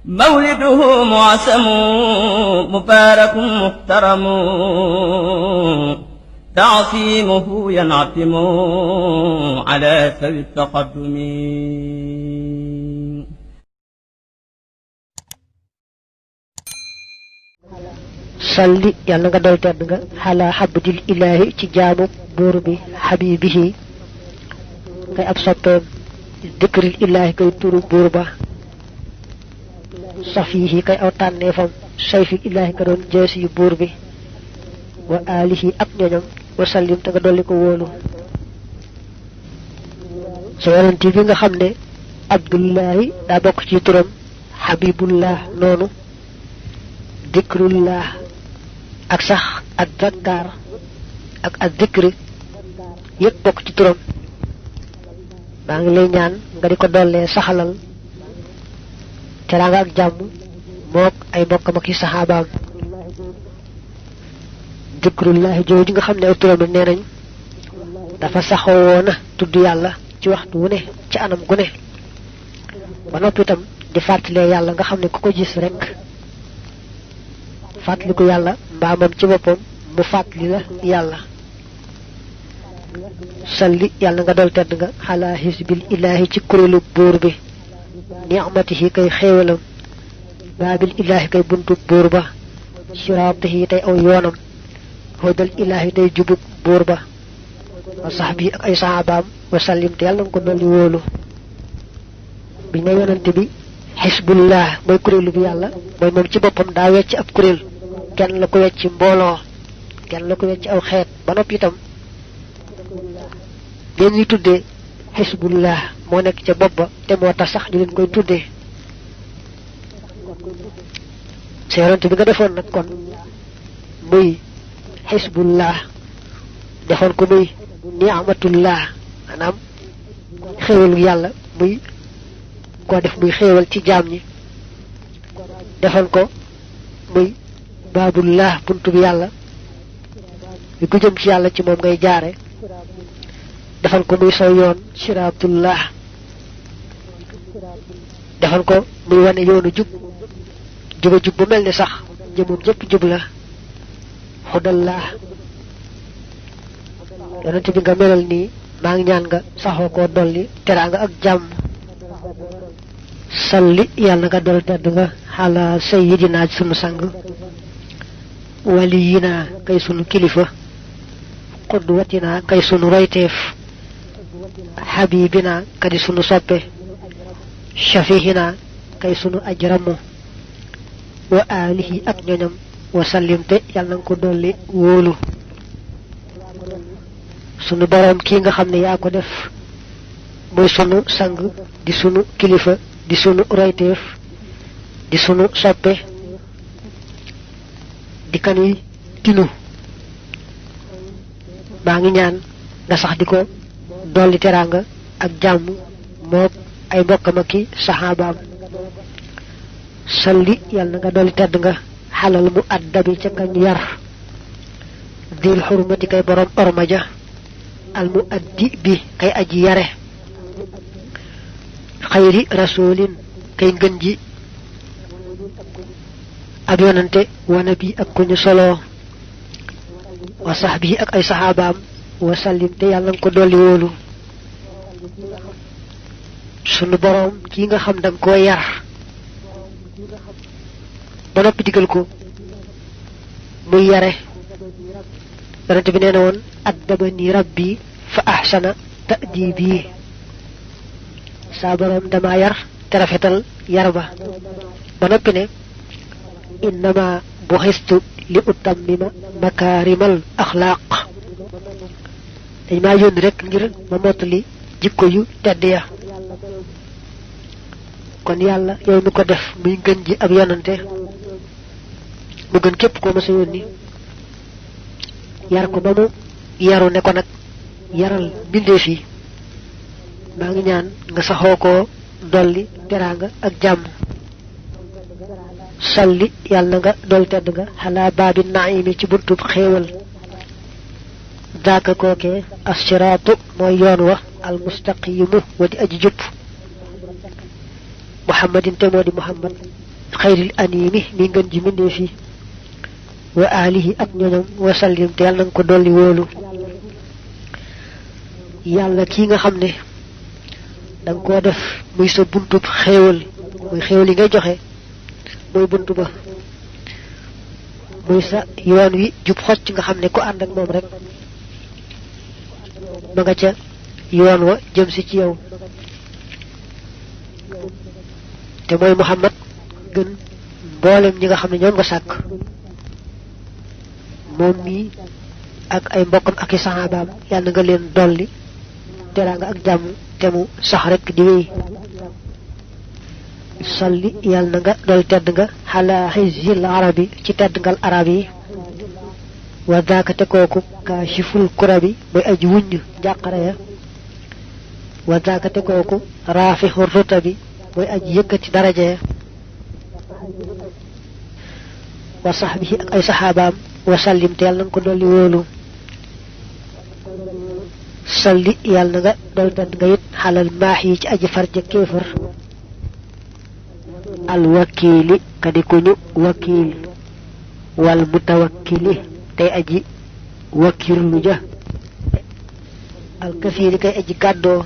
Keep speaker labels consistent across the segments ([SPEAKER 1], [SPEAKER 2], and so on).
[SPEAKER 1] مولده معسم مبارك محترم تعصيمه ينعتم على سوي التقدم
[SPEAKER 2] salli yàlla nga dal tedd nga xalaa xabdil ilaahi ci jaamu buur bi xabibihi kay ab soppeem dikril ilaahi kay turu buur ba safihi kay aw tànneefam sayfil ilaahi ka doon jeesi yu buur bi wa alihi ak ñoñam wa sallim te nga dolli ko wóolu sa yonent bi nga xam ne abdullahi daa bokk ci turam xabibullah noonu dikrullah ak sax ak zakkaar ak ak zikri yépp bokk ci turam maa ngi lay ñaan nga di ko dollee saxalal teraanga ak jàmm mook ay bokkam ak i saxaabaam zikrullahi jooju nga xam ne aw turam nee nañ dafa saxoo woona tudd yàlla ci waxtu wu ne ci anam gu ne ba noppi itam di fàttalee yàlla nga xam ne ku ko gis rekk fàttaliku yàlla mbaa moom ci boppam mu fàttali la yàlla salli yàlla nga dol tedd nga xalaa hisbil ilaahi ci kuréelu buur bi ni'matihi kay xéewalam baabil ilaahi kay buntu buur ba siraatihi tey aw yoonam hudal ilaahi tey jubub buur ba wa sahbi ak ay sahabaam wa sallim te yàlla nga ko dolli wóolu bi nga yonante bi xisbullah mooy kuréelu bi yàlla mooy moom ci boppam daa wecc ab kuréel kenn la ko wecc mbooloo kenn la ko wecc aw xeet ba noppi itam leen ñuy tuddee xisbullah moo nekk ca bopp ba te moo tax sax ñu leen koy tuddee sa yonante bi nga defoon nag kon muy xisbullah defoon ko muy ni'matullah maanaam xéewalu yàlla muy koo def muy xéewal ci jaam ñi defoon ko muy baabullah buntu bi yàlla bi ku jëm ci yàlla ci moom ngay jaare defal ko muy saw yoon siraatullah defal ko muy wane yoonu jub juba jub bu mel ni sax jëmum jëpp jub la xudallah yonent bi nga melal nii maa ngi ñaan nga saxoo koo dolli teraanga ak jàmm salli yàlla nga dol tedd nga xala sayyidina sunu sang waliyina kay sunu kilifa qudwatina kay sunu royteef xabibina kadi sunu soppe shafihina kay sunu ajramu wa alihi ak ñoñam wa sallimte yàlla nga ko dolli wóolu sunu boroom kii nga xam ne yaa ko def muy sunu sang di sunu kilifa di sunu royteef di sunu soppe di kanuy tinu maa ngi ñaan nga sax di ko dolli teraanga ak jàmm mook ay mbokkam ak i saxaabaam salli yàlla na nga dolli tedd nga xalal mu addabi ca kañ yar dil xurmati kay borom orma ja al mu addi bi kay aji yare xayri rasulin kay ngën ji ab yonante wa nabi ak ku ñu solo wa sahbi ak ay saxaabaam wa sallim te yàlla nga ko dolli wóolu sunu boroom kii nga xam danga koo yar ba noppi digal ko muy yare yonante bi nee na woon addabani rabbi fa ahsana ta'dibi saa boroom dama yar te rafetal yar ba ba noppi ne innama buxistu li utammima makaarimal axlaaq dañ maa yónni rek ngir ma mottali jikko yu tedd ya kon yàlla yow mi ko def muy ngën ji ab yonante mu gën képp koo ma sa yónni yar ko ba mu yaru ne ko nag yaral mbindeef yi maa ngi ñaan nga saxoo koo dolli teraanga ak jàmm salli yàlla nga dolli tedd nga xalaa baabi naimi ci buntub xéewal daaka kookee assiraatu mooy yoon wa almustaqimu wa di aji jub muhammadin te moo di muhammad xayril animi mi ngën ji mindee fi wa alihi ak ñoñam wa sallim te yàlla nanga ko dolli wóolu yàlla kii nga xam ne danga koo def muy sa buntub xéewal muy xéewal yi ngay joxe mooy buntu ba muy sa yoon wi jub xocc nga xam ne ku ànd ak moom rek ma nga ca yoon wa jëm si ci yow te mooy muhammad gën mboolem ñi nga xam ne ñoom nga sàkk moom mii ak ay mbokkam ak i saxaabaam yàlla nga leen dolli teraanga ak jàmm te mu sax rek di wéy salli yàlla na nga dool tedd nga xalaa xizil arabi ci tedd ngal arab yi wa daaka te kooku kaashiful kurabi mooy aji wuññ njàqare ya wa daaka te kooku raafixu rutabi mooy aji yëkkati daraja ya wa saxbihi ak ay saxaabaam wa sallim te yàlla na nga ko dolli wóolu salli yàlla na nga dool tedd nga it xalal maax yi ci aji farja kéefër al wakiili kadi ku ñu wakiil wal mutawakkili tey aji wakirlu ja al kafiili kay aji gàddoo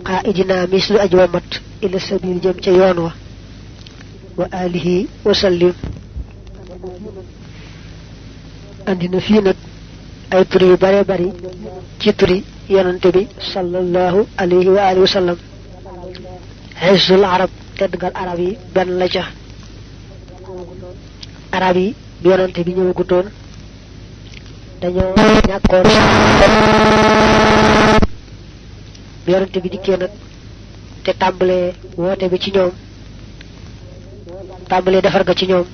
[SPEAKER 2] xaa idina mislu aji wamat ila sabil jëm ca yoon wa alihi wa sallim andina fii nag ay turi yu bare bari ci turi yonante bi sallallahu alayhi wa alihi wa sallam xizul arab tedngal arab yi benn la ca arab yi bi yonante bi ñëwagutoon dañoo ñàkkoon bi yonante bi dikkee nag te tàmbalee woote bi ci ñoom tàmbalee defar ga ci ñoom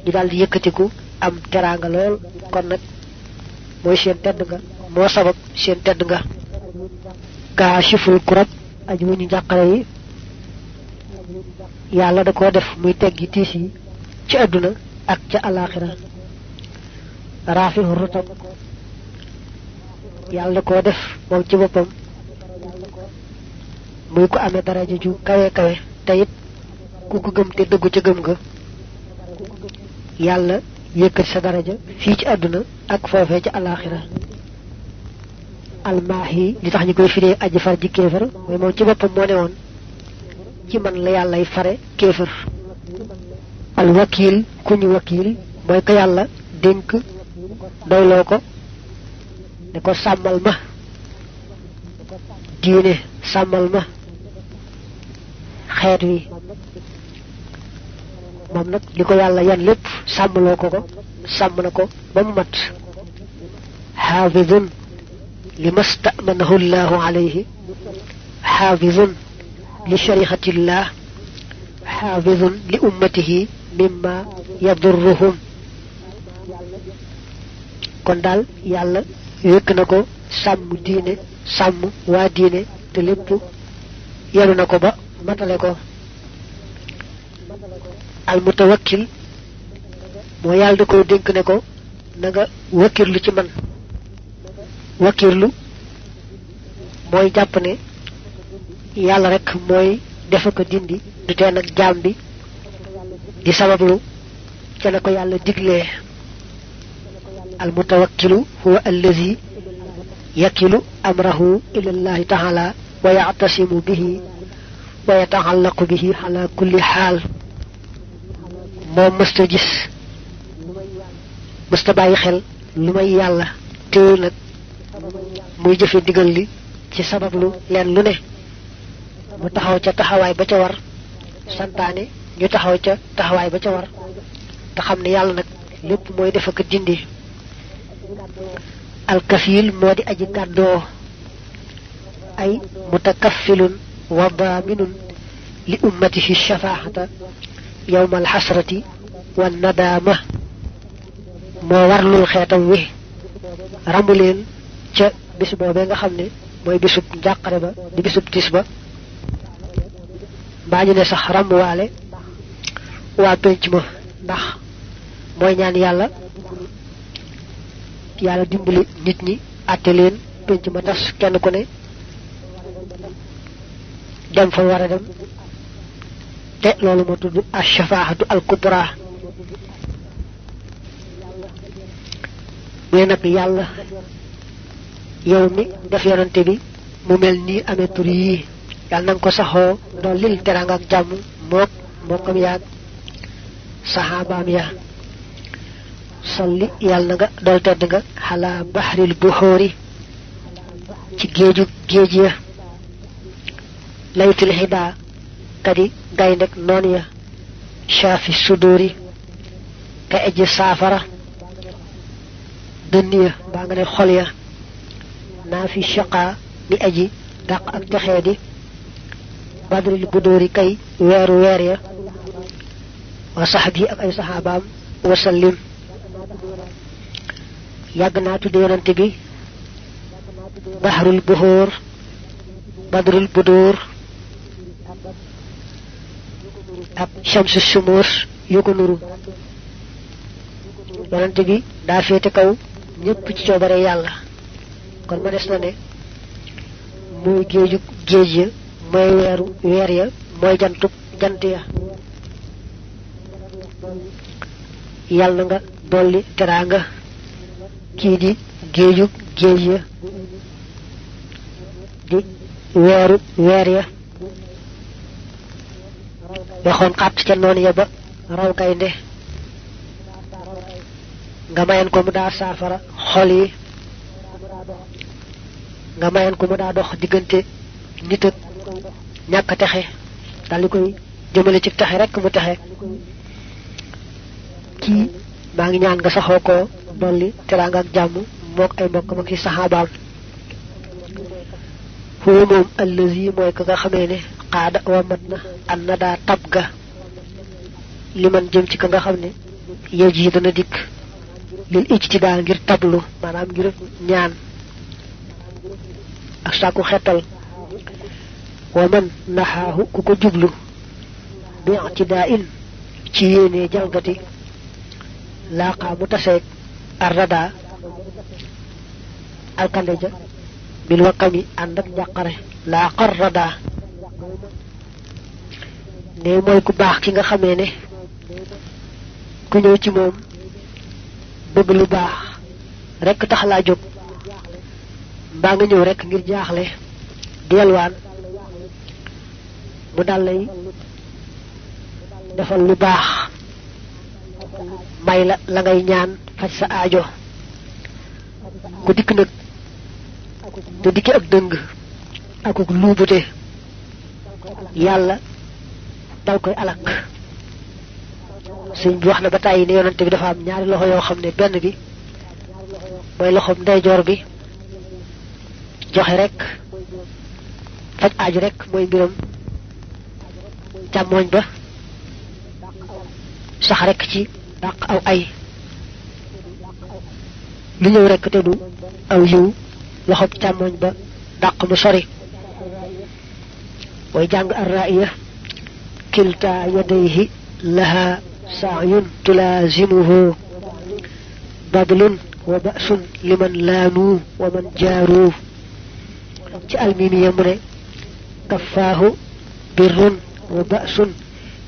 [SPEAKER 2] ñu daal di yëkkatiku am teraanga lool kon nag mooy seen tedd nga moo sabab seen tedd nga kaashiful kurab aji wuñu njàqare yi yàlla da koo def muy teggi tiis yi ci àdduna ak ca alaaxira raafihu rutab yàlla da koo def moom ci boppam muy ko amee daraja ju kawe kawe te it ku ko gëm te dëggu ca gëm nga yàlla yëkkati sa daraja fii ci àdduna ak foofee ca alaaxira almaahi li tax ñu koy firee aji far ji kéefër mooy moom ci boppam moo ne woon ci man la yàllay fare kéefër al wakiil ku ñu wakiil mooy ko yàlla dénk doyloo ko ne ko sàmmal ma diine sàmmal ma xeet wi moom nag li ko yàlla yan lépp sàmmloo ko sàmm na ko ba mu mat xaafidun li mastamanahu llahu alayhi xaafidun li sharihatillah xaafidun li ummatihi mimma yadurruhum kon daal yàlla wékk na ko sàmm diine sàmm waa diine te lépp yenu na ko ba matale ko al mutawakkil moo yàlla da ko dénk ne ko na nga wakkirlu ci man wakkirlu mooy jàpp ne yàlla rek mooy defa ko dindi du tee nag jaam bi di sabablu ca na ko yàlla diglee al mutawakkilu huwa allazi yakilu amrahu ila llahi taala wa ya'tasimu bihi wa yataxallaqu bihi ala kulli xaal moom mësta gis mësta bàyyi xel lu may yàlla teewul nag muy jëfe digal li ci sabablu leen lu ne mu taxaw ca taxawaay ba ca war santaane ñu taxaw ca taxawaay ba ca war te xam ne yàlla nag lépp mooy def ak dindi alkafiil moo di aji gàddoo ay mutakaffilun wa daaminun li ummatihi shafaata yawma alxasrati wa nadaama moo warlul xeetam wi rambu leen ca bis boobee nga xam ne mooy bisub njàqare ba di bisub tis ba mbaa ñu ne sax rambuwaale waa pénc ma ndax mooy ñaan yàlla dimbali nit ñi àtte leen pénc ma tas kenn ku ne dem fa war a dem te loolu moo tudd ash-shafaa'atu al-kubra muy nag yàlla yow mi def yonante bi mu mel nii amee tur yii yàlla nanga ko saxoo doon lil teraanga ak jàmm mook mbokkam yaag saxaabaam ya salli yàlla na nga dool tedd nga xalaa baxril buxóori ci géej ya laytul xidaa kadi gayndek noon ya shaafi sudóori ka ejj saafara dënn ya mbaa nga ne xol ya naa fi shaqaa mi aji dàq ak texee di badril budóori kay weeru weer ya wa saxbi ak ay saxaabaam wasallim yàgg naa tudde yonante bi bahrul buhur badrul budur ak shamsu shumur yu ko nuru yonante bi daa féete kaw ñépp ci coobare yàlla kon ma des na ne mooy géejug géej ya mooy weeru weer ya mooy jantub jant ya yàlla nga dolli teraanga kii di géejug géej ya di weeru weer ya waxoon xàtt ca noonu ya ba raw gaynde nga mayen ko mu daa saafara xol yi nga mayen ko mu daa dox diggante nit ak ñàkk texe dal di koy jëmale ci texe rekk mu texe kii maa ngi ñaan nga saxoo ko dolli teraanga ak jàmm mook ay mbokkam ak ci saxaabaam huwa moom allazi mooy ka nga xamee ne xaada wa mat na an na daa tab ga li man jëm ci ka nga xam ne yow ji dana dikk lil ijtidaa ngir tablu maanaam ngir ñaan ak sàkku xettal wa man naxaahu ku ko jublu bi ictidaa in ci yéenee jalgati laaxaa mu taseeg arrada alkande ja bil wakkami ànd ak njàqare laaxar rada ne mooy ku baax ki nga xamee ne ku ñëw ci moom bëgg lu baax rekk tax laa jóg mbaa nga ñëw rekk ngir jaaxle delwaan mu dal lay defal lu baax may la ngay ñaan faj sa aajo ku dikk nag te dikki ak dëng akuk luubute yàlla dal koy alak sëñ bi wax na ba tàyyi ne yonante bi dafa am ñaari loxo yoo xam ne benn bi mooy loxoom ndeyjoor bi joxe rek faj aaju rek mooy mbiram càmmooñ ba sax rek ci dàq aw ay lu ñëw rek te du aw yiw loxob càmmooñ ba dàq mu sori way jàng arraiya kilta yadayhi laha saayun tulaazimuhu badlun wa ba'sun liman laanu wa man jaaru ci almimiya mu ne kaffaahu birrun wa ba'sun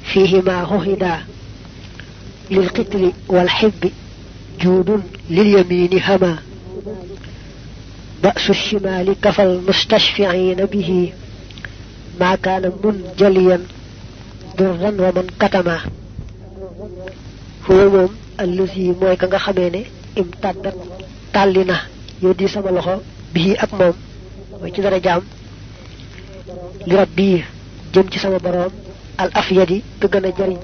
[SPEAKER 2] fihima huhida lil qitli wal hibbi juudun lil yamini hama بأس الشمال كفى المستشفعين به ما كان منجليا ضرا ومن كتما هو موم الذي موي كاغا خامي امتدت تالينا يودي سما لوخو به ak mom moy ci dara jam li rabbi jëm ci sama borom al afyadi te gëna jariñ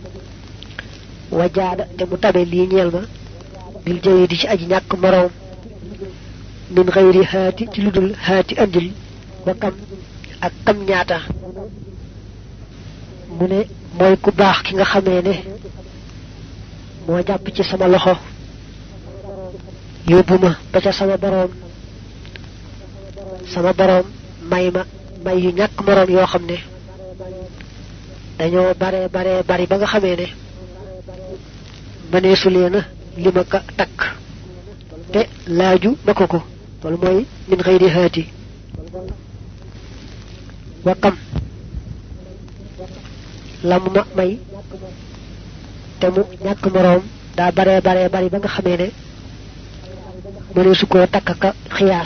[SPEAKER 2] wajada te mu tabe li ñeel ma bil jeydi ci aji ñak morom min xayri haati ci ludul haati andil ba kam ak kam ñaata mu ne mooy ku baax ki nga xamee ne moo jàpp ci sama loxo yóbbu ma ba ca sama boroom may ma may yu ñàkk moroom yoo xam ne dañoo bare bari ba nga xamee ne mëneesu leena li ma ka takk te laaju ma ko loolu mooy min xëyri haati wa kam lam ma may te mu ñàkk moroom daa bare bari ba nga xamee ne mënee su koo takk ka xiyaas